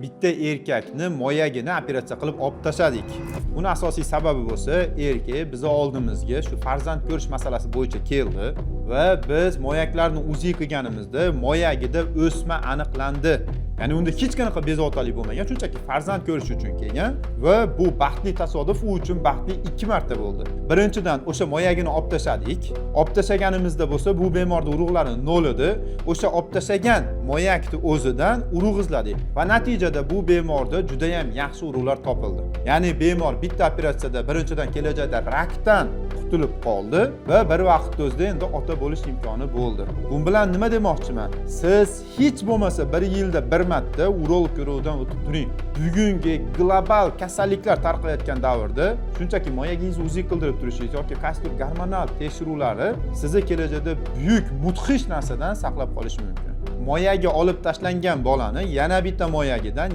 Bitta erkakni moyagini operatsiya qilib olib tashladik. Buni asosiy sababi bo'lsa, erkak bizni oldimizga shu farzand ko'rish masalasi bo'yicha keldi va biz moyaklarni УЗИ qilganimizda moyagida o'sma aniqlandi. Ya'ni unda hech qanaqa bezovtalik bo'lmagan, shunchaki farzand ko'rish uchun kelgan va bu baxtli tasodif u uchun baxtli ikki marta bo'ldi. Birinchidan, o'sha moyagini olib tashladik. Olib tashlaganimizda bo'lsa, bu bemorda urug'lari nol edi. O'sha olib tashlagan moyakni o'zidan urug' izladik va natijada bu bemorda juda ham yaxshi urug'lar topildi. Ya'ni bemor bitta operatsiyada birinchidan kelajakda rakdan qutulib qoldi va bir vaqtda o'zida endi ota bo'lish imkoni bo'ldi. Bu bilan nima demoqchiman? Siz hech bo'lmasa bir yilda bir marta urolog ko'ruvidan o'tib turing. Bugungi global kasalliklar tarqalayotgan davrda shunchaki moyagingizni УЗИ qildirib turishingiz yoki qaysidir gormonal tekshiruvlari sizni kelajakda buyuk, mudhish narsadan saqlab qolishi mumkin. Moyagi olib tashlangan bolani yana bitta moyagidan